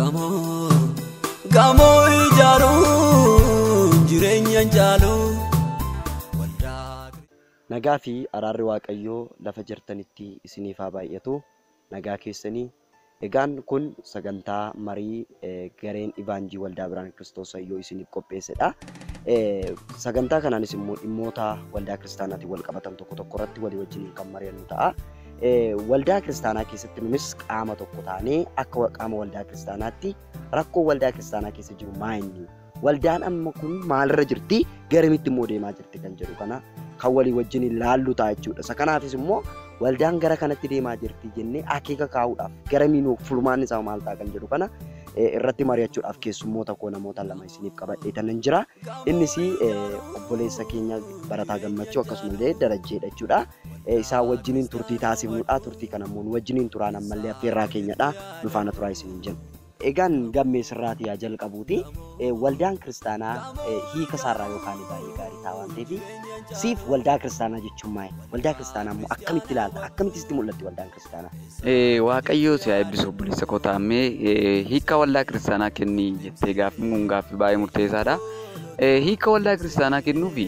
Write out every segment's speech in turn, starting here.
Gamoo gamoo ijaaruun jireenya caalu. Nagaa fi araarri Waaqayyoo lafa jirtanitti isiniif haa baay'atu. Nagaa keessanii. Egaan kun sagantaa marii gareen Ivaanjii Waldaa Birhaan Kiristoos Sayyoo isiniif qopheessedha. Sagantaa kanaanis immoo dhimmoota waldaa kiristaanaatiin wal qabatan tokko tokko irratti walii wajjin kan mari'annu ta'a. Waldaa kiristaanaa keessatti nunis qaama tokko taanee akka qaama waldaa kiristaanaatti rakkoo waldaa kiristaanaa keessa jiru maa inni? Waldaan amma kun maalirra jirti? Garamitti immoo deemaa jirti kan jedhu kana kan walii wajjin ilaallu ta'a jechuudha. Isa kanaafis immoo waldaan gara kanatti deemaa jirti jennee akeeka kaa'uudhaaf garamiin furmaanni isaa maal ta'a kan jedhu kana irratti mari'achuudhaaf keessummoota koo namoota lama isiniif qabadhee tanan jira. Innis obboleessa keenya Barataa Gammachuu akkasumallee Darajjeedha jechuudha. Isaan wajjiniin turtii taasifnudha. Turtii kana immoo nu wajjiniin turaan ammallee affeerraa keenyadha. Nu faana turaa isiniin jenna. Egaan gammee sirraatii yaa jalqabuuti. Waldaan kiristaanaa hiika isaarraa yookaan baay'ee gaarii ta'a waan ta'eef siif waldaa kiristaanaa jechuun maali? Waldaa kiristaanaa immoo akkamitti ilaalta? Akkamitti sitti mul'atti waldaan kiristaanaa? Waaqayyoo si haa eebbisu obboleessa koo Taammee. Hiika waldaa kiristaanaa kenni jettee gaaffiin kun gaaffii baay'ee murteessaadha. Hiika waldaa kiristaanaa kennuufi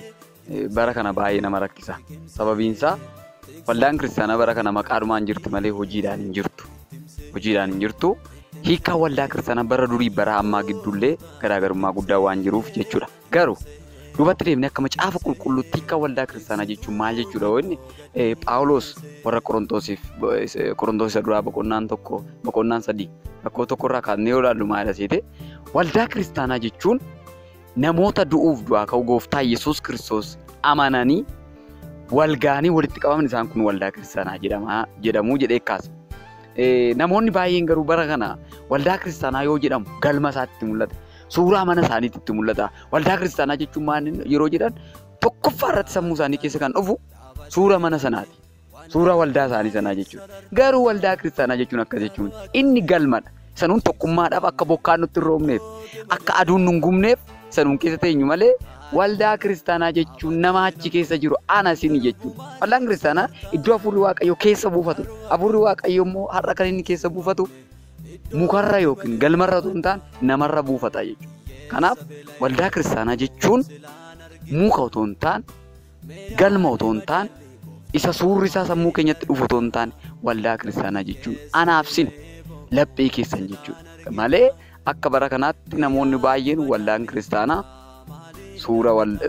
bara kana baay'ee nama rakkisa. Sababiin isaa waldaan kiristaanaa bara kana maqaadhumaan jirti malee hojiidhaan hin jirtu. Hojiidhaan hin jirtu. Hiika waldaa kiristaanaa bara durii bara ammaa gidduullee garaagarummaa guddaa waan jiruuf jechuudha. Garuu duubatti deemnee akka macaafa qulqulluutti hiika waldaa kiristaanaa jechuun maal jechuudha inni Phaawulos warra Qorontoosiif Qorontoos isa duraa boqonnaan 1 boqonnaan 3 rakkoo tokkorraa kaasnee yoo ilaallu maal seete waldaa kiristaanaa jechuun namoota du'uuf du'aa ka'uu gooftaa Yesuus Kiristoos amananii walgaanii walitti qabaman isaan kun waldaa kiristaanaa jedhamuu jedhee kaasa. Namoonni baay'een garuu bara kana waldaa kiristaanaa yoo jedhamu galma isaatti mul'ata. Suuraa mana isaaniitti itti mul'ata. Waldaa kiristaanaa jechuun maal yeroo jedhan tokkoffaa irratti sammuu isaanii keessa kan dhufu suura mana sanaati. Suuraa waldaa isaanii sanaa jechuudha. Garuu waldaa kiristaanaa jechuun akkas jechuun inni galmadha. Sanuun tokkummaadhaaf akka bokkaan nutti hin roobneef, akka aduun nu hin gubneef sanuun keessa teenyu malee waldaa kiristaanaa jechuun nama achi keessa jiru ana isin jechuudha. Waldaan kiristaanaa iddoo hafuurri Waaqayyoo keessa buufatu. Hafuurri Waaqayyoo immoo har'a kan inni keessa buufatu mukarra yookiin galmarra otoo hin taane namarra buufata jechuudha. Kanaaf waldaa kiristaanaa jechuun muka otoo hin taane, galma otoo hin taane, isa suurri isaa sammuu keenyatti dhufu otoo hin taane waldaa kiristaanaa jechuun anaaf sin laphee keessan jechuudha. Malee akka bara kanaatti namoonni baay'een waldaan kiristaanaa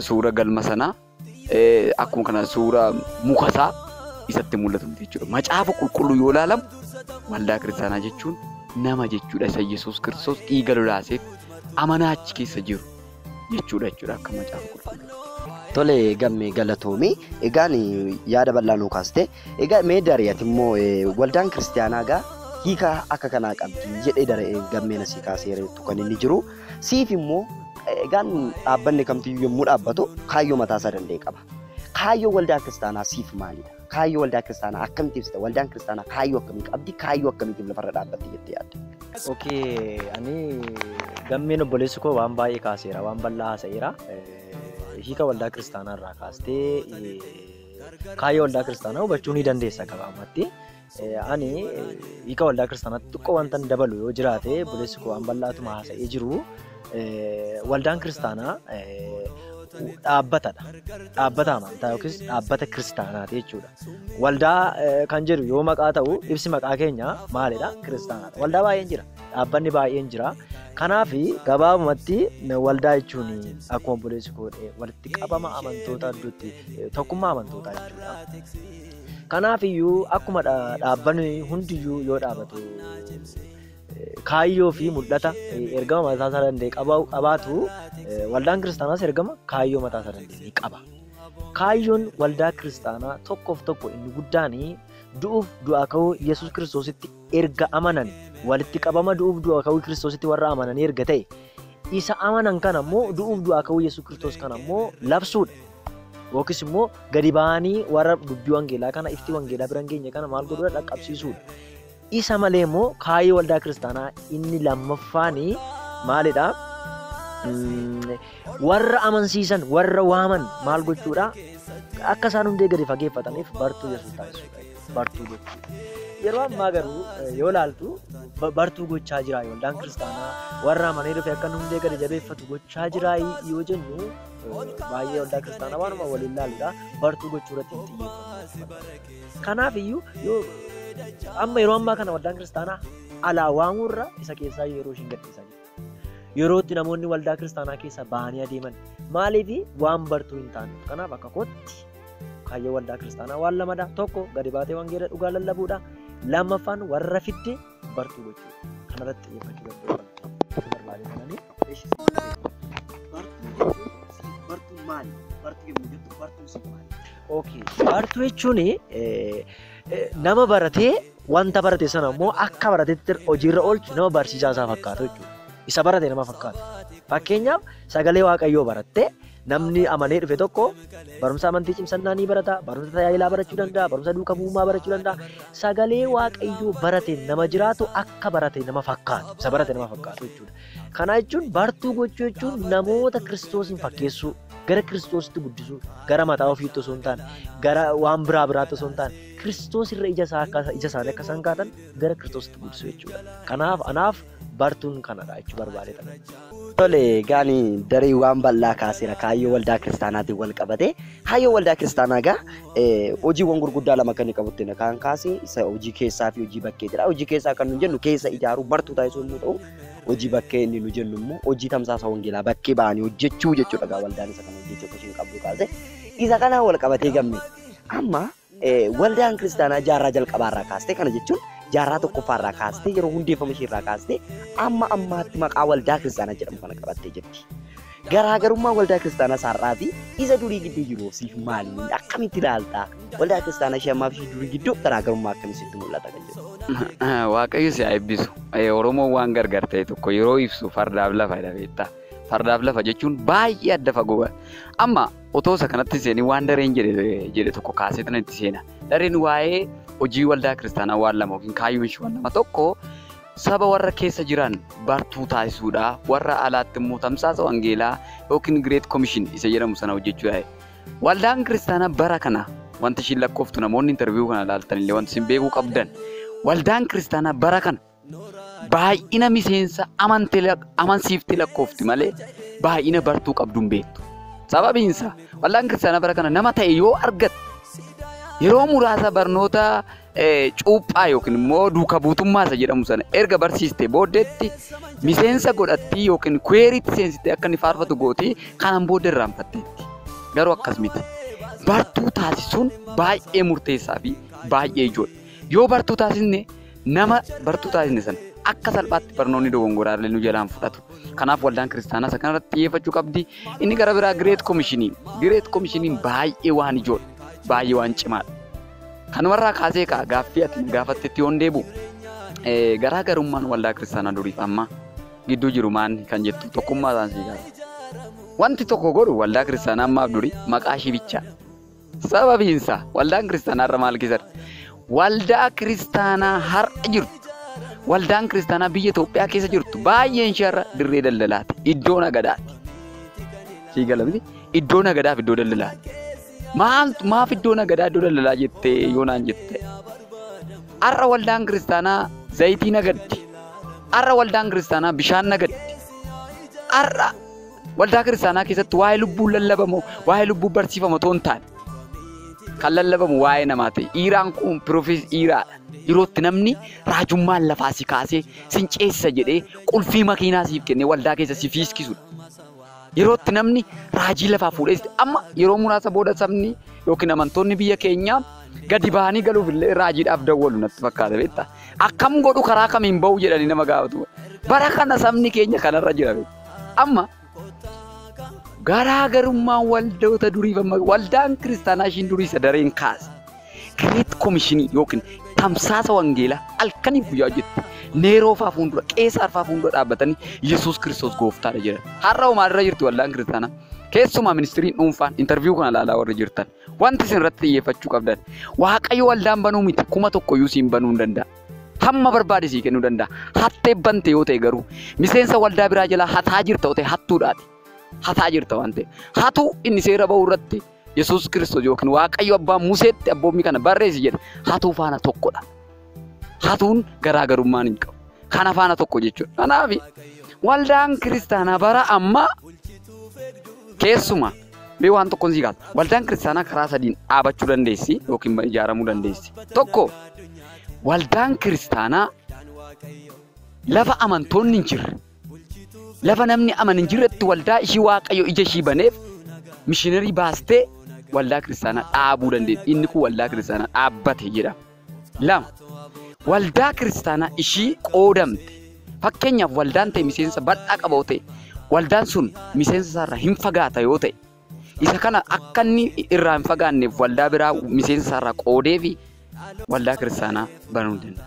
suura galma sanaa akkuma kana suura muka isaa isatti mul'atu jechuudha. Macaafa qulqulluu yoo ilaalamu waldaa kiristaanaa jechuun nama jechuudha. Isa Yesuus Kiristoos dhiiga lolaaseef amanaa achi keessa jiru jechuudha jechuudha akka macaafa qulqulluu. Tole gammee galatoomii. Egaan yaada bal'aa nuu kaaste. Egaa mee Daree ati immoo waldaan kiristaanaa egaa hiika akka kanaa qabdi jedhee Daree gammeen asii kaaseetu kan inni jiru. Siif immoo egaan dhaabbanni kamtiyyuu yommuu dhaabbatu kaayyoo mataa isaa danda'e qaba. Kaayyoo waldaa kiristaanaa siif maalidha? Kaayyoo waldaa kiristaanaa akkamitti ibsita? Waldaan kiristaanaa kaayyoo akkamii qabdi? Kaayyoo akkamiitiif lafarra dhaabbatti jettee yaadda? Okay, ani gammeen obboleessi koo waan baay'ee kaaseera, waan bal'aa haasa'eera. Hiika waldaa kiristaanaa irraa kaastee kaayyoo waldaa kiristaanaa hubachuu ni dandeessa gabaabumatti. Ani hiika waldaa kiristaanaatti xiqqoo wanta dabalu yoo jiraate obboleessi koo waan bal'aatuma haasa'ee jiru. Waldaan kiristaanaa dhaabbatadha. Dhaabbata amantaa yookiis dhaabbata kiristaanaati jechuudha. Waldaa kan jedhu yoo maqaa ta'u ibsi maqaa keenya maalidha? Kiristaanaadha. Waldaa baay'een jira. Dhaabbanni baay'een jira. Kanaaf gabaabumatti waldaa jechuun akkuma obboleessi koo walitti qabama amantoota iddootti tokkummaa amantootaa jechuudha. Kanaaf iyyuu akkuma dhaabbanni hundiyyuu yoo dhaabatu kaayyoo fi mul'ata ergama mataa isaa danda'e qabaatu waldaan kiristaanaas ergama kaayyoo mataa isaa danda'e ni qaba. Kaayyoon waldaa kiristaanaa tokkoof tokko inni guddaan du'uuf du'aa ka'uu Yesuus Kiristoositti erga amanan walitti qabama du'uuf du'aa ka'uu Kiristoositti warra amananii erga ta'e isa amanan kana immoo du'uuf du'aa ka'uu Yesuus Kiristoos kana immoo labsuudha. Yookiis immoo gadi ba'anii warra dubbii wangeelaa kana ifti wangeelaa bira hin geenye kana maal godhuudha dhaqqabsiisuudha. Isa malee immoo kaayyoo waldaa kiristaanaa inni lammaffaan maalidha? Warra amansiisan warra waaman maal gochuudha? Akka isaan hundee gadi fageeffataniif bartuu Yesuus taasisuudha. bartuu gochuudha. Yeroo ammaa garuu yoo ilaaltu bartuu gochaa jira waldaan kiristaanaa warra amanee dhufe akka hundee gadi jabeeffatu gochaa jira yoo jennu baay'ee waldaa kiristaanaa waanuma waliin ilaaluudha bartuu gochuu irratti hin xiyyeeffannu. Kanaaf iyyuu yoo amma yeroo ammaa kana waldaan kiristaanaa alaa waamuurra isa keessaa yeroo ishiin gadhiisaa jirti. Yeroo itti namoonni waldaa kiristaanaa keessa bahanii adeeman maaliif waan bartuu hin taane. Kanaaf akka kootti kaayyoo waldaa kiristaanaa waan lamadha. Tokko gadi baatee wangeela dhugaa lallabuudha. Lammaffaan warra fidde bartuu gochuudha. Kanarratti xiyyeeffachuu danda'u. Bartuu maali? Bartuu yommuu jettu bartuun siif maali? Okay. Bartuu jechuun nama baratee wanta barate sana immoo akka baratetti hojiirra oolchu nama barsiisaa isaa fakkaatu jechuudha. Isa barate nama fakkaatu. Fakkeenyaaf sagalee Waaqayyoo barattee namni amanee dhufe tokko barumsa amantii cimsannaa ni barata, barumsa tajaajilaa barachuu danda'a, barumsa duukaa bu'ummaa barachuu danda'a. Sagalee Waaqayyoo barate nama jiraatu akka barate nama fakkaatu, isa barate nama fakkaatu jechuudha. Kana jechuun bartuu gochuu jechuun namoota Kiristoosiin fakkeessuu, gara Kiristoositti guddisuu, gara mataa ofiitti osoo hin taane, gara waan biraa biraatti osoo hin taane, Kiristoos irra ija isaanii akka isaan kaatan gara Kiristoositti guddisuu jechuudha. Kanaaf anaaf bartuun kanadha jechuu barbaadeedha. Tole gaani daree waan bal'aa kaaseera kaayyoo waldaa kiristaanaatiin wal qabate. Kaayyoo waldaa kiristaanaa egaa hojiiwwan gurguddaa lama kan inni qabutti kan kaase isa hojii keessaa fi hojii bakkeetidha. Hojii keessaa kan nu jennu keessa ijaaruu bartuu taasisuu yommuu ta'u, hojii bakkee inni nu jennu immoo hojii tamsaasa wangeelaa bakkee ba'anii hojjechuu jechuudha. Egaa waldaan isa kana hojjechuu akka isheen qabdu kaase. Isa kanaan wal qabatee gamme. Amma waldaan kiristaanaa jaarraa jalqabaarraa kaastee kana jechuun jaarraa tokkoffaarraa kaastee yeroo hundeeffama isheerraa kaastee amma ammaatti maqaa waldaa kiristaanaa jedhamu kana qabattee jirti. Garaagarummaa waldaa kiristaanaa sar'aa fi isa durii gidduu jiru siif maali? Akkamitti ilaalta? Waldaa kiristaanaa ishee ammaa fi ishee durii gidduu garaagarummaa akkamii sitti mul'ata kan jedhu? Waaqayyo si haa eebbisu. Oromoon waan gargar ta'e tokko yeroo ibsu fardaaf lafa jedha beektaa. Fardaaf lafa jechuun baay'ee adda fagoo. Amma otoo isa kanatti seenii waan dareen jedhe tokko kaasee tana itti seena. Dareen waa'ee hojii waldaa kiristaanaa waan lama yookiin kaayyoon ishee waan lama tokko saba warra keessa jiran bartuu taasisuudha. Warra alaatti immoo tamsaasa wangeelaa yookiin Great Commission isa jedhamu sana hojjechuudha. Waldaan kiristaanaa bara kana wanti ishiin lakkooftu namoonni interviiyuu kana ilaaltan illee wanti isin beekuu qabdan. Waldaan kiristaanaa bara kana baay'ina miseensa amansiiftee lakkoofti malee baay'ina bartuu qabdu hin beektu. Sababiin isaa waldaan kiristaanaa bara kana nama ta'e yoo argatte yeroo muraasa barnoota cuuphaa yookiin immoo duuka buutummaa isa jedhamu sana erga barsiiste booddeetti miseensa godhattii yookiin kweeriitti seensitee akka inni faarfatu gootii kanaan booda irraanfatteetti. Garuu akkas miti. Bartuu taasisuun baay'ee murteessaa fi baay'ee ijoodha. Yoo bartuu taasisne nama bartuu taasisne sana akka salphaatti barnoonni dogongoraa illee nu jalaan fudhatu. Kanaaf waldaan kiristaanaa isa kanarratti xiyyeeffachuu qabdi. Inni gara biraa Great Commissionii. Great Commissioniin baay'ee waan ijoodha. Baay'ee waan cimaadha. Kanumarraa kaasee kaa gaaffii ati gaafattetti yoon deebi'u garaagarummaan waldaa kiristaanaa duriif amma gidduu jiru maanni kan jettu tokkummaa isaan sii gaafata. Wanti tokko godhu waldaa kiristaanaa ammaaf durii maqaa ishii bichaa. Sababiin isaa waldaan kiristaanaa irra maal keessatti? Waldaa kiristaanaa har'a jirtu, waldaan kiristaanaa biyya Itoophiyaa keessa jirtu baay'een ishee har'a dirree daldalaati. Iddoo nagadaati. Sii gala miti? Iddoo nagadaaf iddoo daldalaati. Maaf iddoo nagadaa iddoo daldalaa jettee yoo naan jette? Har'a waldaan kiristaanaa zayitii nagaddi. Har'a waldaan kiristaanaa bishaan nagaddi. Har'a waldaa kiristaanaa keessatti waa'ee lubbuu lallabamu, waa'ee lubbuu barsiifamu otoo hin taane kan lallabamu waa'ee namaa ta'e. Iiraan kun piroofees Iiraadha. Yeroo itti namni raajummaan lafaa si kaasee sin ceesisa jedhee qulfii makiinaa siif kennee waldaa keessa si fiiskisudha. Yeroo itti namni raajii lafaa fuudhee amma yeroo muraasa booda sabni yookiin amantoonni biyya keenyaa gadi bahanii galuuf illee raajiidhaaf dawwalu natti fakkaata beektaa. Akkam godhu karaa kamiin bahu jedhanii nama gaafatu. Bara kana sabni keenya kanarra jira beektaa. Amma garaagarummaan waldoota durii waldaan kiristaanaa ishiin durii isa dareen kaase. Great Commissionii yookiin tamsaasa wangeelaa halkaniif guyyaa hojjetti. Neeroo fa'aa fuuldura, Qeesaar fa'aa fuuldura dhaabbatanii Yesuus Kiristoos gooftaadha jedhan. Har'a homaa irra jirti waldaan kiristaanaa. Keessumaa ministiriin dhuunfaan interviiyuu kana ilaalaa warri jirtan. Wanti isin irratti xiyyeeffachuu qabdan. Waaqayyo waldaan banuu miti 1000 iyyuu siin banuu hin danda'a. Hamma barbaade sii kennuu danda'a. Hattee bante yoo ta'e garuu miseensa waldaa biraa jalaa hataa jirta yoo ta'e hattuudhaati. Hataa jirta waan ta'eef. Hatuu inni seera ba'uu irratti Yesuus Kiristoos yookiin Waaqayyo abbaan Museetti abboommii kana barreessi jedhe hatuu faana tokkodha. Hatuun garaagarummaan hin qabu. Kana faana tokko jechuudha. Kanaaf waldaan kiristaanaa bara ammaa keessuma mee waan tokkoon sii kaasa. Waldaan kiristaanaa karaa sadiin dhaabachuu dandeessi yookiin ijaaramuu dandeessi. Tokko, waldaan kiristaanaa lafa amantoonni hin jirre, lafa namni amane hin jirretti waldaa ishii Waaqayyo ija ishii baneef mishiinarii baastee waldaa kiristaanaa dhaabuu dandeessi. Inni kun waldaa kiristaanaa dhaabbate jedhama. Lama, waldaa kiristaanaa ishii qoodamte. Fakkeenyaaf waldaan ta'e miseensa bal'aa qaba yoo ta'e, waldaan sun miseensa isaarraa hin fagaata yoo ta'e, isa kana akka inni irraa hin fagaanneef waldaa biraa miseensa isaarraa qoodee fi waldaa kiristaanaa banuu danda'a.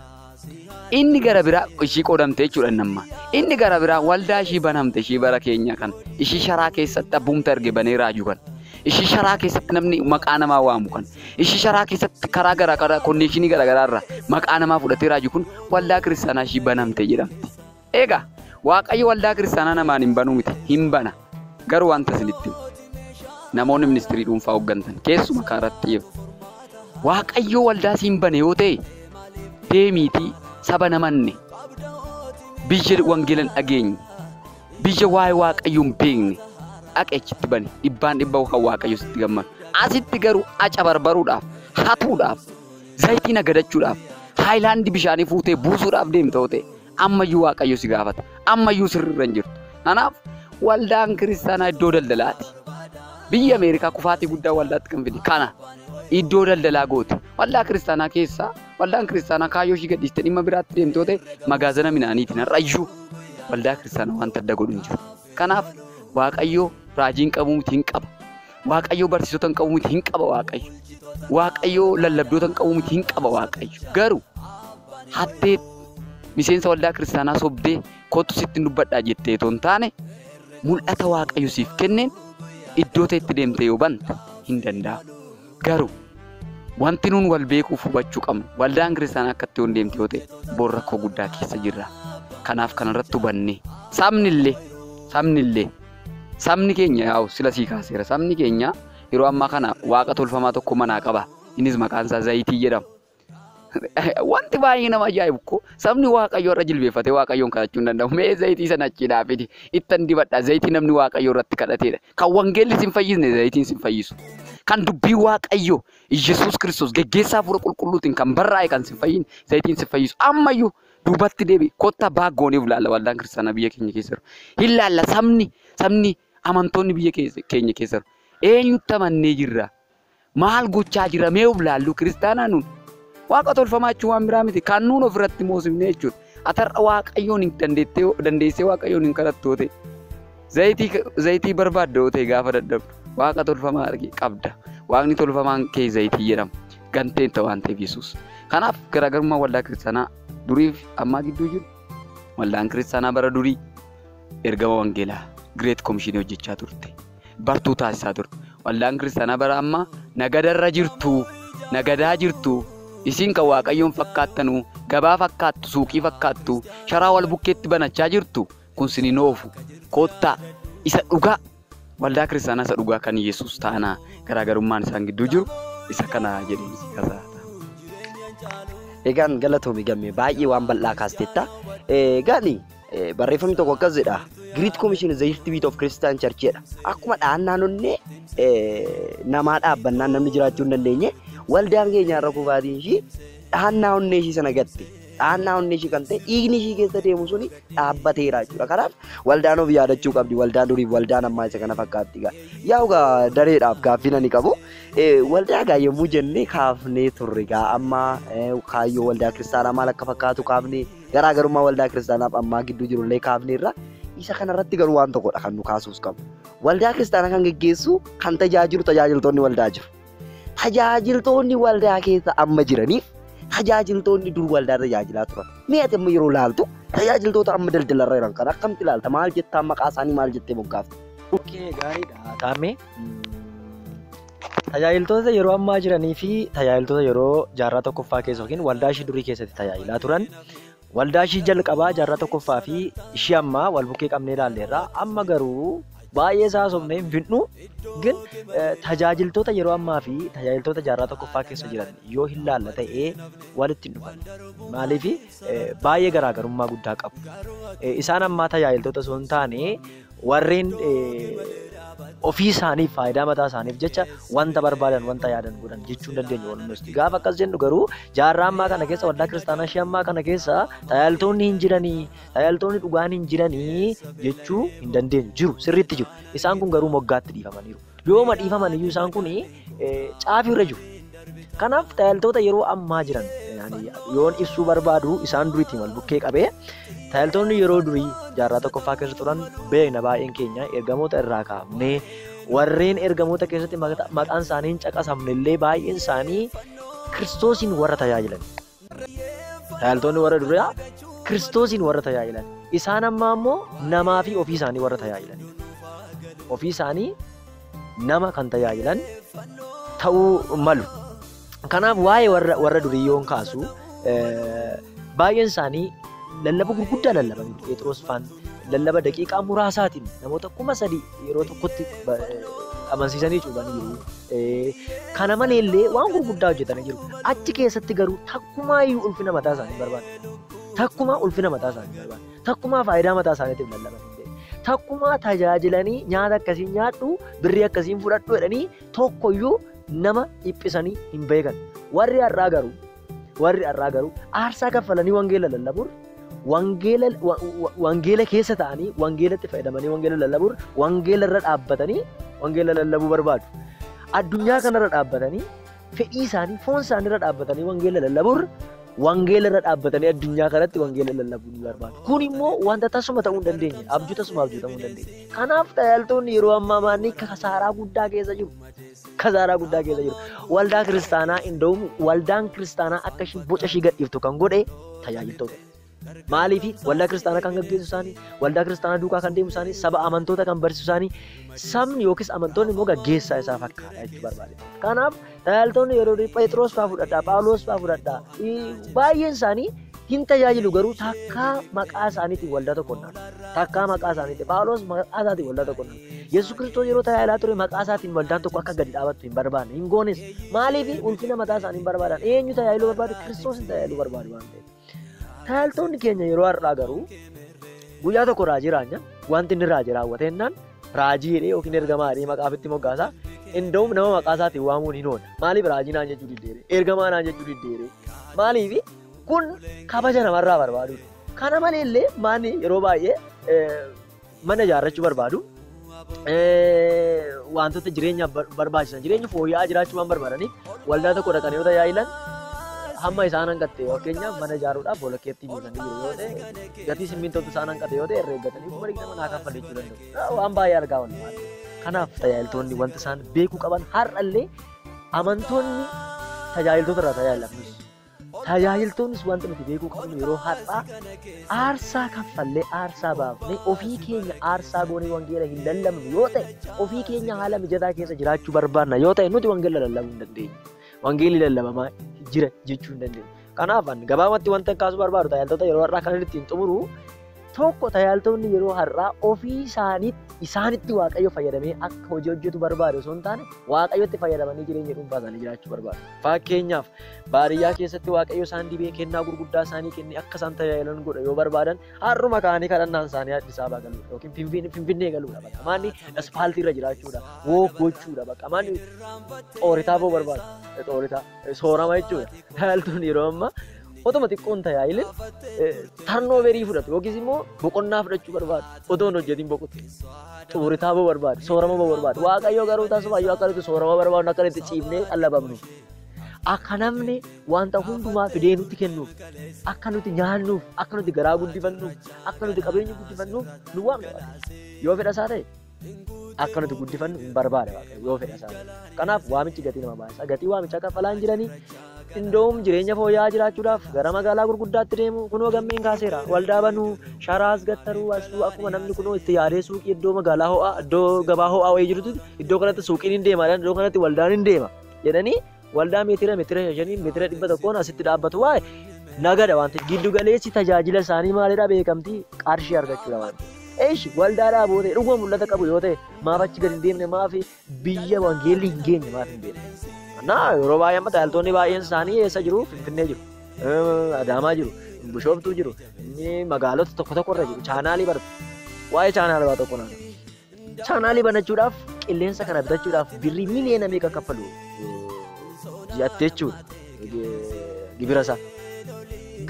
Inni gara biraa ishii qoodamte jechuudha inni amma. Inni gara biraa waldaa ishii banamte ishii bara keenya kana, ishii sharaa keessatti abbumti arge banee raaju kana, ishii sharaa keessatti namni maqaa namaa waamu kana, ishii sharaa keessatti karaa garaa garaa konneeshinii garaa garaa irraa maqaa namaa fudhatee raaju kun waldaa kiristaanaa ishii banamte jedhamti. Egaa Waaqayyo waldaa kiristaanaa namaan hin banuu miti, hin bana. Garuu wanta isinitti himu, namoonni ministirii dhuunfaa hooggantan keessuma kanarratti xiyyeeffatu. Waaqayyo waldaa siin bane yoo ta'e deemiitii saba namanne, biyya wangeela hin dhageenye, biyya waa'ee Waaqayyoo hin beekne dhaqe achitti bane, dhibbaan dhibba kan Waaqayyo sitti gammadu. Asitti garuu aca barbaruudhaaf, hatuudhaaf, zayitii nagadachuudhaaf, haayilaandii bishaanii fuutee buusuudhaaf deemta yoo ta'e ammayyuu Waaqayyo si gaafata. Ammayyuu sirriirra hin jirtu. Kanaaf waldaan kiristaanaa iddoo daldalaati. Biyya Ameerikaa kufaatii guddaa waldaatti kan fide kana iddoo daldalaa goote. Waldaa kiristaanaa keessaa waldaan kiristaanaa kaayyoo ishii gadhiistee dhimma biraatti deemte yoo ta'e magaazina midhaaniitiin har'ayyuu waldaa kiristaanaa wanta adda godhu hin jiru. Kanaaf Waaqayyo raajiin qabu miti hin qaba. Waaqayyo barsiisota hin qabu miti hin qaba Waaqayyo. Waaqayyo lallabdoota hin qabu miti hin qaba Waaqayyo. Garuu hattee miseensa waldaa kiristaanaa sobdee kottu sitti dubbadhaa jettee otoo hin taane mul'ata Waaqayyo siif kenneen iddoo ta'etti deemtee yoo bante hin danda'amu. Garuu wanti nuun wal beekuuf hubachuu qabnu waldaan kiristaanaa akkatti yoo deemte yoo ta'e bor rakkoo guddaa keessa jirra. Kanaaf kanarratti hubannee sabnillee sabni keenya yaa'u sila sii kaaseera. Sabni keenya yeroo ammaa kana waaqa tolfamaa tokko manaa qaba. Innis maqaan isaa zayitii jedhama. Wanti baay'ee nama ajaa'ibu koo sabni Waaqayyo irra jilbeeffatee Waaqayyoon kadhachuu hin danda'u. Mee zayitii sana achi dhaabiti ittan dibadha. Zayitii namni Waaqayyo irratti kadhateedha. Kan wangeelli sin fayyisne zayitiin sin fayyisu. Kan dubbii Waaqayyo Yesuus Kiristoos geggeessaa hafuura qulqulluutiin kan barraa'e kan sin fayyine zayitiin sin fayyisu. Ammayyuu duubatti deebi kottaa baaggooniif laalla waldaan kiristaanaa biyya keenya keessa jiru. Hin laalla sabni amantoonni biyya keenya keessa jiru. Eenyutti amannee jirra? Maal gochaa jirra? Mee of laallu kiristaanaa nuun? Waaqa tolfamaa jechuun waan biraa miti. Kan nuun ofirratti moosifne jechuudha. Atarra Waaqayyoon hin dandeessee Waaqayyoon hin kadhattu yoo ta'e, zayitii barbaadda yoo ta'e gaafa dadhabdu waaqa tolfamaa qabda. Waaqni tolfamaan kee zayitii jedhama. Ganteen ta'u waan ta'eef Yesuus. Kanaaf garaagarummaa waldaa kiristaanaa durii fi ammaa gidduu jiru waldaan kiristaanaa bara durii ergama wangeelaa Great Commission hojjechaa turte. Bartuu taasisaa turte. Waldaan kiristaanaa bara ammaa nagadarra jirtu, nagadaa jirtu. Isin kan Waaqayyoon fakkaattanu, gabaa fakkaattu, suuqii fakkaattu, sharaa wal bukkeetti banachaa jirtu, kun sin hin oofu. Kottaa isa dhugaa waldaa kiristaanaa isa dhugaa kan Yesuus taanaa garaagarummaan isaan gidduu jiru isa kana jedheen si kasaa. Egaan galatoomi gammee baay'ee waan bal'aa kaasteetta. Egaan barreeffamni tokko akkas jedha. Great Commission is the heartbeat of Christian Church jedha. Akkuma dhahannaan onnee namaa dhaabbannaan namni jiraachuu hin dandeenye waldaan keenya irra kufaatiin ishii dhahannaa onnee ishii sana gatte. Dhahannaa onnee ishii kan ta'e dhiigni ishii keessa deemu suni dhaabbateera jechuudha. Kanaaf waldaan of yaadachuu qabdi. Waldaan duriif waldaan ammaa isa kana fakkaatti. Yaa'u gaa dareedhaaf gaaffii nani qabu. Waldaa gaa yommuu jennee kaafnee turre gaa amma kaayyoo waldaa kiristaanaa maal akka fakkaatu kaafnee garaagarummaa waldaa kiristaanaaf ammaa gidduu jirullee kaafneerra. Isa kanarratti garuu waan tokkodha kan nu kaasuus qabu. Waldaa kiristaanaa kan geggeessu kan tajaajilu tajaajiltoonni waldaa jiru. Tajaajiltoonni waldaa keessa amma jiraniif tajaajiltoonni dur waldaa tajaajilaa turan. Mee ati amma yeroo laaltu tajaajiltoota amma daldalarra jiran kana akkamitti ilaalta? Maal jettaa maqaa isaanii maal jettee moggaafta? Okee gaariidha Taammee. Tajaajiltoota yeroo ammaa jiranii fi tajaajiltoota yeroo jaarraa tokkoffaa keessa yookiin waldaa ishii durii keessatti tajaajilaa turan waldaa ishii jalqabaa jaarraa tokkoffaa fi ishii ammaa wal bukkee qabnee ilaalleerra. Amma garuu Baay'ee isaa haasofnee hin fixnu gin tajaajiltoota yeroo ammaa fi tajaajiltoota jaarraa tokkoffaa keessa jiran yoo hin laalla ta'ee walitti hin dhufan. Maaliif baay'ee garaagarummaa guddaa qabu. Isaan ammaa tajaajiltoota osoo hin taane warreen ofii isaaniif faayidaa mataa isaaniif jecha wanta barbaadan wanta yaadan godhan jechuu hin dandeenyu walumatti. Gaafa akkas jennu garuu jaarraa ammaa kana keessa waldaa kiristaanaa ishee ammaa kana keessa tajaajiltoonni hin jiranii, tajaajiltoonni dhugaan hin jiranii jechuu hin dandeenyu. Jiru, sirriitti jiru. Isaan kun garuu moggaatti dhiifamaniiru. Yooma dhiifaman iyyuu isaan kun caafii irra jiru. Kanaaf tajaajiltoota yeroo ammaa jiran yoon ibsuu barbaadu isaan duriitiin wal bukkee qabee tajaajiltoonni yeroo durii jaarraa tokkoffaa keessa turan beekna baay'een keenya ergamoota irraa kaafnee warreen ergamoota keessatti maqaan isaanii hin caqasamne illee baay'een isaanii Kiristoosiin warra tajaajilan. Tajaajiltoonni warra duraa Kiristoosiin warra tajaajilan. Isaan ammaa immoo namaa fi ofii isaanii warra tajaajilan. Ofii isaanii nama kan tajaajilan ta'uu malu. Kanaaf waa'ee warra durii yoon kaasu baay'een isaanii lallaba gurguddaa lallabaniiru. Phexros faan lallaba daqiiqaa muraasaatiin namoota 3,000 yeroo tokkotti amansiisanii cuuphaniiru. Kana maleellee waan gurguddaa hojjetanii jiru. Achi keessatti garuu takkumaayyuu ulfina mataa isaanii barbaadu. Takkumaa ulfina mataa isaanii barbaadu. Takkumaa faayidaa mataa isaaniitiif lallabanii. Takkumaa tajaajilanii nyaata akkasiin nyaadhu, birrii akkasiin fudhadhu jedhanii tokkoyyuu nama dhiphisanii hin beekan. Warri har'aa garuu aarsaa kaffalanii wangeela lallabuun wangeela keessa ta'anii wangeelatti fayyadamanii wangeela lallabuun wangeela irra dhaabbatanii wangeela lallabuu barbaadu. Addunyaa kanarra dhaabbatanii fedhii isaanii foon isaanii irra dhaabbatanii wangeela lallabuun wangeela irra dhaabbatanii addunyaa kanatti wangeela lallabuu ni barbaadu. Kun immoo wanta tasuma ta'uu hin dandeenye, abjuu tasuma abjuutamuu hin dandeenye. Kanaaf tajaajiltoonni yeroo ammaa maanni kasaaraa guddaa keessa jiru. Kasaaraa guddaa keessa jiru. Waldaa kiristaanaa indoomu waldaan kiristaanaa akka isheen boca ishee gadhiiftu kan godhe tajaajiltoota. Maaliif waldaa kiristaanaa kan gaggeessu isaanii, waldaa kiristaanaa duukaa kan deemu isaanii, saba amantoota kan barsiisu isaanii, sabni yookiis amantoonni immoo gaggeessaa isaa fakkaata jechuu barbaade. Kanaaf tajaajiltoonni yeroo Phexros fa'aa fudhadhaa, Phaawulos fa'aa fudhadhaa, baay'een isaanii hin tajaajilu garuu takkaa maqaa isaaniitiin waldaa tokko hin dhaabu. Takkaa maqaa isaaniitiin Phaawulos maqaa isaatiin waldaa tokko hin dhaabu. Yesuus Kiristoos yeroo tajaajilaa ture maqaa isaatiin waldaan tokko akka gadi dhaabattu hin barbaanne, hin goones. Maaliif ulfina mataa isaanii hin barbaadan? Eenyu tajaajiluu barbaadu? Kiristoos hin tajaajiluu barbaadu waan ta'eef. Tajaajiltoonni keenya yeroo har'aa garuu guyyaa tokko raajii raanya wanti inni raajii raawwatennaan raajii jedhee yookiin ergamaa jedhee maqaa ofitti moggaasa. Inda'uum nama maqaa isaatiin waamuun hin oola. Maaliif raajii naan jechuu diddeere? Ergamaa naan jechuu diddeere? Maaliif kun kabaja namarraa barbaadudha. Kana maleellee maanni yeroo baay'ee mana ijaarrachuu barbaadu. Wantoota jireenyaaf barbaachisan jireenya fooyya'aa jiraachuu waan barbaadaniif waldaa tokko dhaqanii yoo tajaajilan hamma isaan hanqatte fakkeenyaaf mana ijaaruudhaaf bolokkeetti buusanii jiru yoo ta'e gatii simmintootu isaan hanqate yoo ta'e herreeggatanii 20,000 naa kaffaluu jechuu danda'u. Waan baay'ee argaa waan ta'eef. Kanaaf tajaajiltoonni wanta isaan beekuu qaban har'allee amantoonni tajaajiltoota irraa tajaajilamnus. Tajaajiltoonnis wanta nuti beekuu qabnu yeroo har'aa aarsaa kaffallee aarsaa baafnee ofii keenya aarsaa goonee wangeela hin lallabnu yoo ta'e ofii keenya haala mijataa keessa jiraachuu barbaanna yoo ta'e nuti wangeela lallabuu hin dandeenyu. Wangeelli lallabamaa jira jechuu hin dandeenyu. Kanaaf ani gabaabatti wanta kaasuu barbaadu tajaajiltoota yeroo har'aa kan ittiin xumuru tokko tajaajiltoonni yeroo har'aa ofii isaanitti Waaqayyo fayyadamee akka hojii hojjetu barbaadu osoo hin taane Waaqayyotti fayyadamanii jireenya dhuunfaa isaanii jiraachuu barbaadu. Fakkeenyaaf baadiyyaa keessatti Waaqayyo isaan dibee kennaa gurguddaa isaanii kennee akka isaan tajaajilan godha yoo barbaadan har'uma kaanii kadhannaan isaanii Addis Ababaa galuudha yookiin Finfinnee galuudha bakka maanni aspaaltii irra jiraachuudha wook gochuudha bakka maanni xooritaa boo barbaadu xooritaa soorama jechuudha. Tajaajiltoonni yeroo ammaa otuma xiqqoon tajaajilin tarnooverii fudhatu yookiis immoo boqonnaa fudhachuu barbaadu otoo hin hojjetin boqotu xuritaa boo barbaadu soorama boo barbaadu. Waaqayyo garuu tasuma yoo akka nuti soorama barbaadnu akka nuti ciifnee qallabamnu akka namni wanta hundumaa fidee nutti kennuuf akka nuti nyaannuuf akka nuti garaa guddifannuuf akka nuti qabeenya guddifannuuf nu waamne yoo fedha isaa ta'e akka nuti guddifannu hin barbaada Waaqayyo yoo fedha isaa ta'e. Kanaaf waamichi gatii nama baasa. Gatii waamichaa kaffalaa hin jiranii indoom jireenya fooyya'aa jiraachuudhaaf gara magaalaa gurguddaatti deemu kunoo gammeen kaaseera. Waldaa banuu, sharaas gattaruu, asuu akkuma namni kunoo itti yaadee suuqii iddoo magaalaa ho'aa, iddoo gabaa ho'aa wayii jirutti iddoo kanatti suuqiin hin deema, iddoo kanatti waldaan hin deema jedhanii waldaa meetira 5 meetira 100 asitti dhaabbatu waa'ee nagada waan ta'eef giddu galeessi tajaajila isaanii maalidha beekamtii qarshii argachuudha waan ta'eef. Eeshi waldaa dhaaboo ta'e dhuguma mul'ata qabu yoo ta'e maaf achi gadi hin deemne, maaf biyya wangeelli hin geenye maaf hin beekne. Naa yeroo baay'ee amma tajaajiltoonni baay'een isaanii eessa jiru? Finfinnee jiru, Adaamaa jiru, Bishooftuu jiru, magaalota tokko tokko irra jiru. Chaanaalii baratu. Waa'ee chaanaalii waa tokko naana. Chaanaalii banachuudhaaf, qilleensa kana bitachuudhaaf birrii miiliyoona meeqa kaffalu ji'aatti jechuudha gibira isaa.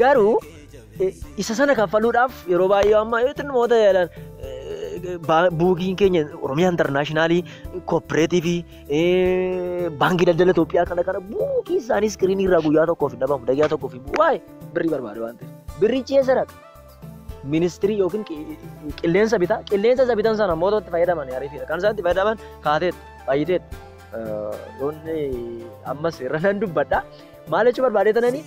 Garuu isa sana kaffaluudhaaf yeroo baay'ee amma namoota jedhan buukiin keenya Oromiyaa Intarnaashinaalii, Kooperaatiivii, Baankii Daldala Itoophiyaa kana kana buukii isaanii iskiriinii irraa guyyaa tokkoof hin dhabamu, daqiiqaa tokkoof hin bu'u. Waa'ee birrii barbaade waan ta'eef. Birrichi eessa dhaqa? Ministirii yookiin qilleensa bitaa, qilleensa isa bitan sana immoo itti fayyadaman ariifiidha. Kan isaan itti fayyadaman kaateet, fayyiteet. Yoonni ammas irra nan dubbadha. Maal jechuu barbaade tanani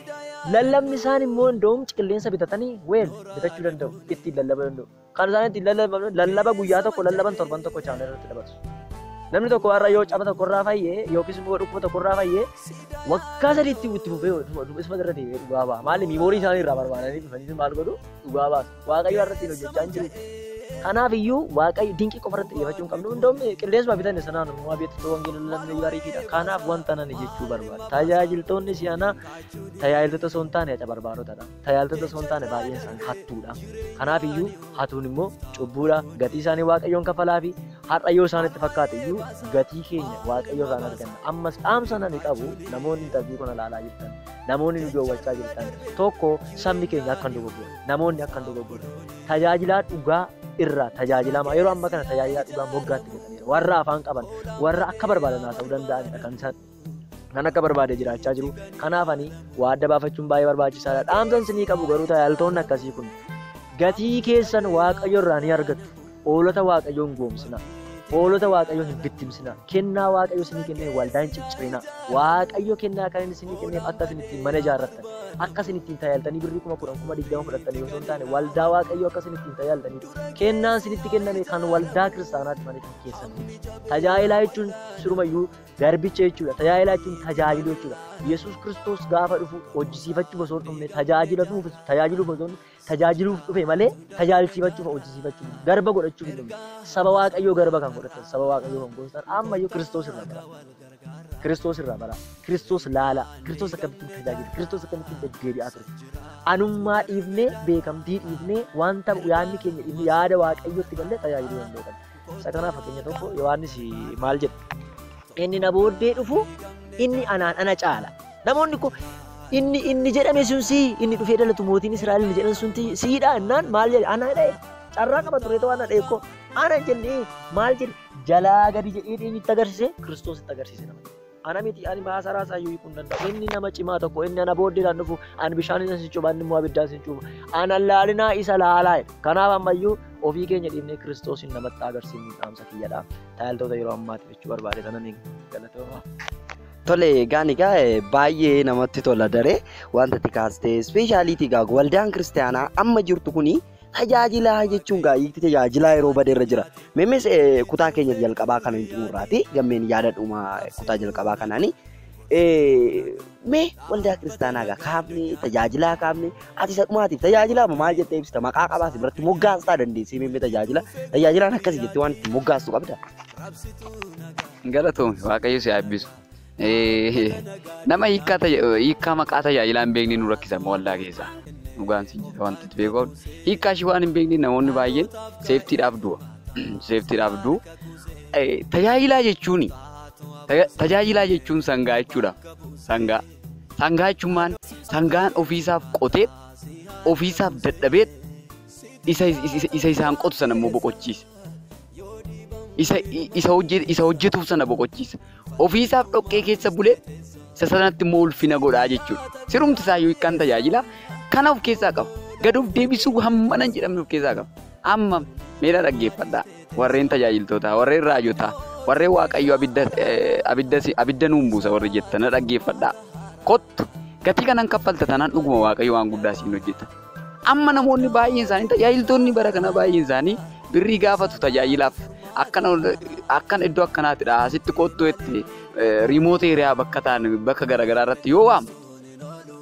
lallabni isaan immoo indoom qilleensa bitatanii weel bitachuu danda'u, ittiin lallabuu danda'u. Kan isaan ittiin lallaban lallaba guyyaa tokko lallaban torban tokko chaanal irratti dabarsu. Namni tokko har'a yoo caba tokko irraa fayyee yookiis immoo dhukkuba tokko irraa fayyee waggaa sadiitti itti fufee isuma irra deebi'ee dhugaa ba'a. Maali miimoorii isaanii irraa barbaadanii dhufanii maal godhu dhugaa baasu. Waaqayyo har'a ittiin hojjechaa hin jiru. Kanaaf iyyuu Waaqayyo dinqii qofa irratti xiyyeeffachuu hin qabnu. Indoom qilleensuma bitanne sanaan immoo beektu wangeela lallabne ariitiidha. Kanaaf wanta nani jechuu barbaada. Tajaajiltoonni si'anaa tajaajiltoota osoo hin taane acabarbaarotadha. Tajaajiltoota osoo hin taane baay'een isaanii hattuudha. Kanaaf iyyuu hatuun immoo cubbuudha. Gatii isaanii Waaqayyoon kafalaa fi har'a yoo isaanitti fakkaate iyyuu gatii keenya Waaqayyo irraan arganna. Ammas dhaamsa nani qabu namoonni intarviiyuu kana ilaalaa jirtan, namoonni nu daawwachaa jirtan, tokko sabni keenya akka hin dogoggorre, namoonni akka hin dogoggorre, tajaajilaa dhugaa irraa tajaajilamaa yeroo amma kana tajaajilaa dhugaa moggaatti gataniiru. Warra afaan qaban, warra akka barbaadan haasa'uu danda'anidha kan isaan kan akka barbaade jiraachaa jiru. Kanaaf ani waa adda baafachuun baay'ee barbaachisaadha. Dhaamsan isinii qabu garuu tajaajiltoonni akkasii kun gatii keessan Waaqayyo irraa ni argattu. Hoolota Waaqayyoo hin goomsina. Hoolota Waaqayyoo hin bittimsina. Kennaa Waaqayyo isinii kenneen waldaa hin ciccirina. Waaqayyo kennaa kan inni isinii kenneef akka isin ittiin mana ijaarrattan, akka isin ittiin tajaajiltanii birrii 10,000 20,000 fudhattanii osoo hin taane waldaa Waaqayyoo akka isin ittiin tajaajiltanii kennaan isinitti kenname kan waldaa kiristaanaatti malee kan keessan miti. Tajaajilaa jechuun sirumayyuu garbicha jechuudha. Tajaajilaa jechuun tajaajiluu jechuudha. Yesuus Kiristoos gaafa dhufu hojjisiifachuuf osoo hin dhufne tajaajiluuf osoo hin tajaajiluuf dhufe malee tajaajilchiifachuuf hojjisiifachuuf garba godhachuuf hin dhufne. Saba Waaqayyoo garba kan godhatan, saba Waaqayyoo kan goostan ammayyuu Kiristoos irraa bara. Kiristoos irraa bara. Kiristoos laala. Kiristoos akkamittiin tajaajila. Kiristoos akkamittiin deddeebi'aa ture. Anummaa dhiifnee, beekamtii dhiifnee, wanta yaadni keenya dhiifnee yaada Waaqayyootti gallee tajaajiluu danda'u qabna. Isa kanaaf fakkeenya tokko Yohaannis maal jedha? Inni na booddee dhufu inni anaan ana caala. Namoonni ko inni jedhame sun sii inni dhufee dhalatu mootiin Israa'el inni jedhan sun siidha innaan maal jedhe? Ana jedhe. Carraa qaba ture ta'uu ana dheekko. Ana jennee maal jedhe? Jalaa gadi jedhee eenyutti agarsiise? Kiristoositti agarsiise nama. Ana miti ani maasaraa isaa iyyuu hiikuu hin danda'u. Inni nama cimaa tokko inni ana booddeedhaan dhufu ani bishaan isa sin cuuba inni immoo abiddaan sin cuuba. Ana laalinaa isa laalaa jedha. Kanaaf ammayyuu ofii keenya dhiifnee Kiristoosin namatti agarsiifnu dhaamsa kiyyadha. Tajaajiltoota yeroo ammaatiif jechuu barbaade sanan galatooma. Tole egaan egaa baay'ee namatti tola daree wanta itti kaastee ispeeshaaliitii egaa waldaan kiristaanaa amma jirtu kuni tajaajilaa jechuun gaa hiikti tajaajilaa yeroo badeerra jira. Memes kutaa keenya jalqabaa kana hin xumurraati gammeen yaada dhuma kutaa jalqabaa kanaani. Mee waldaa kiristaanaa gaa kaafne tajaajilaa kaafne ati isa dhumaatiif tajaajilaa maal jettee ibsita maqaa qabaas biratti moggaastaa dandeessee meemmee tajaajila tajaajilaan akkasii jettee waan itti moggaastu qabda. Galatoomi Waaqayyo si haa eebbisu. Nama hiikkaa maqaa tajaajilaa hin beekne nu rakkisa amma waldaa keessaa. Dhugaan siin jedha wanti itti beeku qabdu. Hiikkaa ishii waan hin beekne namoonni baay'een seeftiidhaaf du'a. Seeftiidhaaf du'u. Tajaajilaa jechuun tajaajilaa jechuun sangaa jechuudha. Sangaa. Sangaa jechuun maal? Sangaan ofiisaaf qotee ofiisaaf dadhabee isa isaan qotu sana immoo boqochiisa. Isa hojjetuuf sana boqochiisa. Ofiisaaf dhoqqee keessa bulee isa sanatti immoo ulfina godhaa jechuudha. Sirumti isaa hiikkaan tajaajila kana of keessaa qaba. Gad of deebisuu hammana hin jedhamne of keessaa qaba. Amma meera dhaggeeffadhaa. Warreen tajaajiltootaa, warreen raajotaa, warreen Waaqayyo abidda nuun buusa warri jettan na dhaggeeffadhaa. Kottu gatii kanan kaffalta tanaan dhuguma Waaqayyo waan guddaa siin hojjeta. Amma namoonni baay'een isaanii tajaajiltoonni bara kana baay'een isaanii birrii gaafatu tajaajilaaf. Akkana iddoo akkanaatidha. Asitti kottu itti riimoot eeriyaa bakka ta'an bakka garaagaraa irratti yoo waamu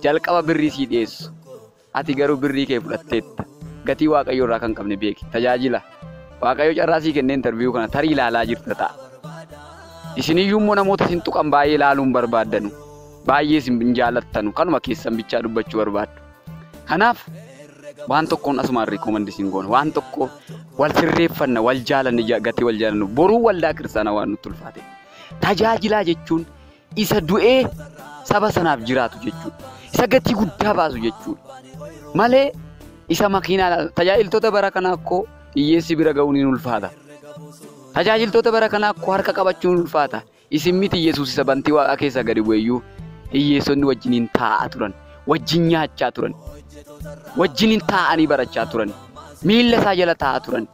jalqaba birrii sii dhiyeessu. Ati garuu birrii kee fudhatteetta. Gatii Waaqayyoo irraa kan qabne beeki. Tajaajila. Waaqayyo carraa sii kennee interviyuu kana tarii ilaalaa jirta ta'a. Isiniyyuu immoo namoota isin tuqan baay'ee ilaaluu hin barbaaddanu. Baay'ee isin hin jaalattanu. Kanuma keessan bichaa dubbachuu barbaaddu. Kanaaf waan tokkoon asumaan rikoomandi isin goona. Waan tokko wal sirreeffanna, wal jaalanne, gatii wal jaalannu. Boruu waldaa kiristaanaa waan nutti ulfaate. Tajaajilaa jechuun isa du'ee saba sanaaf jiraatu jechuudha. Isa gatii guddaa baasu jechuudha. Malee isa makiinaa tajaajiltoota bara kanaa akkoo hiyyeessi bira ga'uun hin ulfaata. Tajaajiltoota bara kanaa akkoo harka qabachuun hin ulfaata. Isin miti Yesuus isa bantii waaqaa keessaa gadi bu'eeyyuu hiyyeessonni wajjiniin taa'aa turan, wajjin nyaachaa turan, wajjiniin taa'anii barachaa turan, miilla isaa jala taa'aa turan.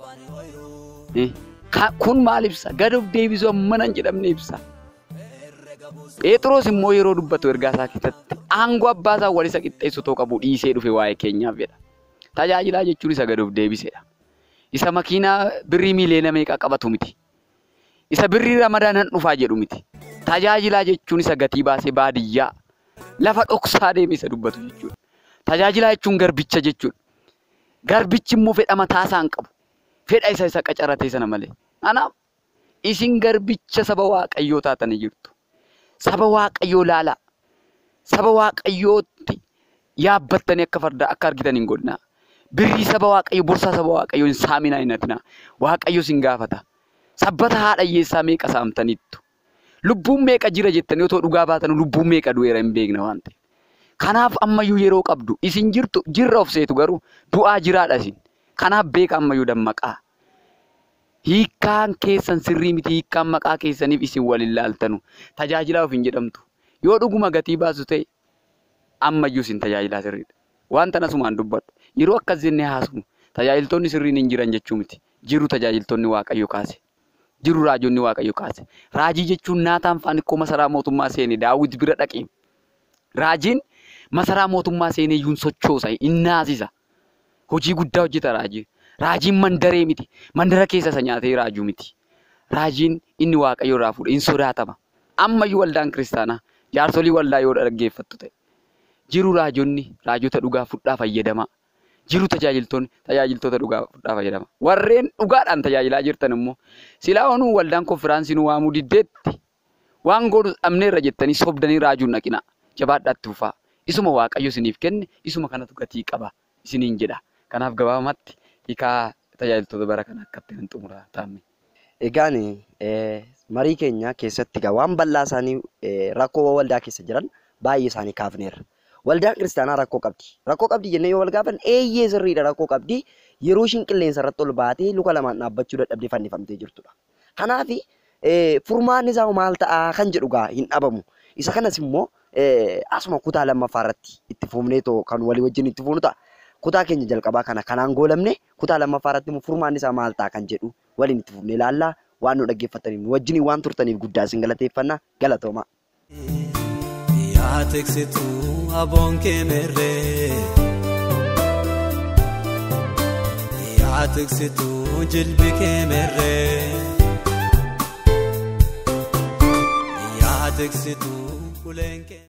Kun maal ibsa? Gad of deebisuu hammana hin jedhamne ibsa. Phexros immoo yeroo dubbatu ergaa isaa keessatti aangoo abbaa isaa wal isa qixxeessu otoo qabu dhiisee dhufe waa'ee keenyaaf jedha. Tajaajilaa jechuun isa gad of deebisedha. Isa makiinaa birrii miiliyoona meeqa qabatu miti. Isa birrii ramadaanan dhufaa jedhu miti. Tajaajilaa jechuun isa gatii baasee baadiyyaa lafa dhoksaa deeme isa dubbatu jechuudha. Tajaajilaa jechuun garbicha jechuudha. Garbichi immoo fedha mataa isaa hin qabu. Fedha isa isa qacaratee sana malee. Kanaaf isin garbicha saba Waaqayyoo taatanii jirtu. Saba Waaqayyoo laalaa. Saba Waaqayyootti yaabbattanii akka fardaa akka argitan hin godhinaa. Birrii saba Waaqayyoo, borsaa saba Waaqayyoo hin saaminaa hin hatinaa. Waaqayyo isin gaafata. Sabbata haadha hiyyeessaa meeqa saamtaniittu. Lubbuun meeqa jira jettanii otoo dhugaa baatan lubbuun meeqa du'eera hin beekne waan ta'eef. Kanaaf ammayyuu yeroo qabdu isin jirtu jirra of seetu garuu du'aa jiraadha isin. Kanaaf beeka ammayyuu dammaqaa. Hiikkaan keessan sirrii miti, hiikkaan maqaa keessaniif isin waliin laaltanu. Tajaajilaa of hin jedhamtu. Yoo dhuguma gatii baasu ta'e ammayyuu isin tajaajilaa sirriidha. Wanta asumaan dubbadhu. Yeroo akkas jennee haasofnu tajaajiltoonni sirriin hin jiran jechuu miti. Jiru tajaajiltoonni Waaqayyo kaase. Jiru raajonni Waaqayyo kaase. Raajii jechuun Naataan faan ikkoo masaraa mootummaa seene Daawit bira dhaqee. Raajiin masaraa mootummaa seenee iyyuu hin sochoosa, hin naasisa. Hojii guddaa hojjeta raajiin. Raajiin mandaree miti. Mandara keessa isa nyaatee raajuu miti. Raajiin inni Waaqayyo irraa fuudhe hin sodaatama. Ammayyuu waldaan kiristaanaa jaarsolii waldaa yoo dhaggeeffattu ta'e. Jiru raajonni raajota dhugaa fudhaa fayyadamaa. Jiru tajaajiltoonni tajaajiltoota dhugaa fudhaa fayyadamaa. Warreen dhugaadhaan tajaajilaa jirtan immoo silaa onuu waldaan konfiraansii nu waamuu diddeetti waan godhu dhabneerra jettanii sobdanii raajuun dhaqinaa. Jabaadhaatti fufaa. Isuma Waaqayyo isiniif kenne isuma kanatu gatii qaba isiniin jedha. Kanaaf gabaabumatti hiikaa tajaajiltoota bara kana akkatti hin xumura taa'ame. Egaan marii keenya keessatti egaa waan bal'aa isaanii rakkoo waldaa keessa jiran baay'ee isaanii kaafneerra. Waldaan kiristaanaa rakkoo qabdi. Rakkoo qabdi jennee yoo wal gaafan eeyyee sirriidha rakkoo qabdi. Yeroo ishiin qilleensa irratti ol baatee luka lamaan dhaabbachuu dadhabdee fannifamtee jirtudha. Kanaaf furmaanni isaa maal ta'a kan jedhu gaa hin dhabamu. Isa kanas immoo asuma kutaa lammaffaa irratti itti fufnee too kan walii wajjin itti fufnu ta'a. Kutaa keenya jalqabaa kana kanaan goolamne kutaa lammaffaa irratti immoo furmaanni isaa maal ta'a kan jedhu waliin itti fufnee ilaalla. Waan nu dhaggeeffataniif nu wajjin waan turtaniif guddaa isin galateeffanna. Galatooma. Yaa tiksituu aboon kee merree. Yaa tiksituu jilbi kee merree. Yaa tiksituu uleen kee.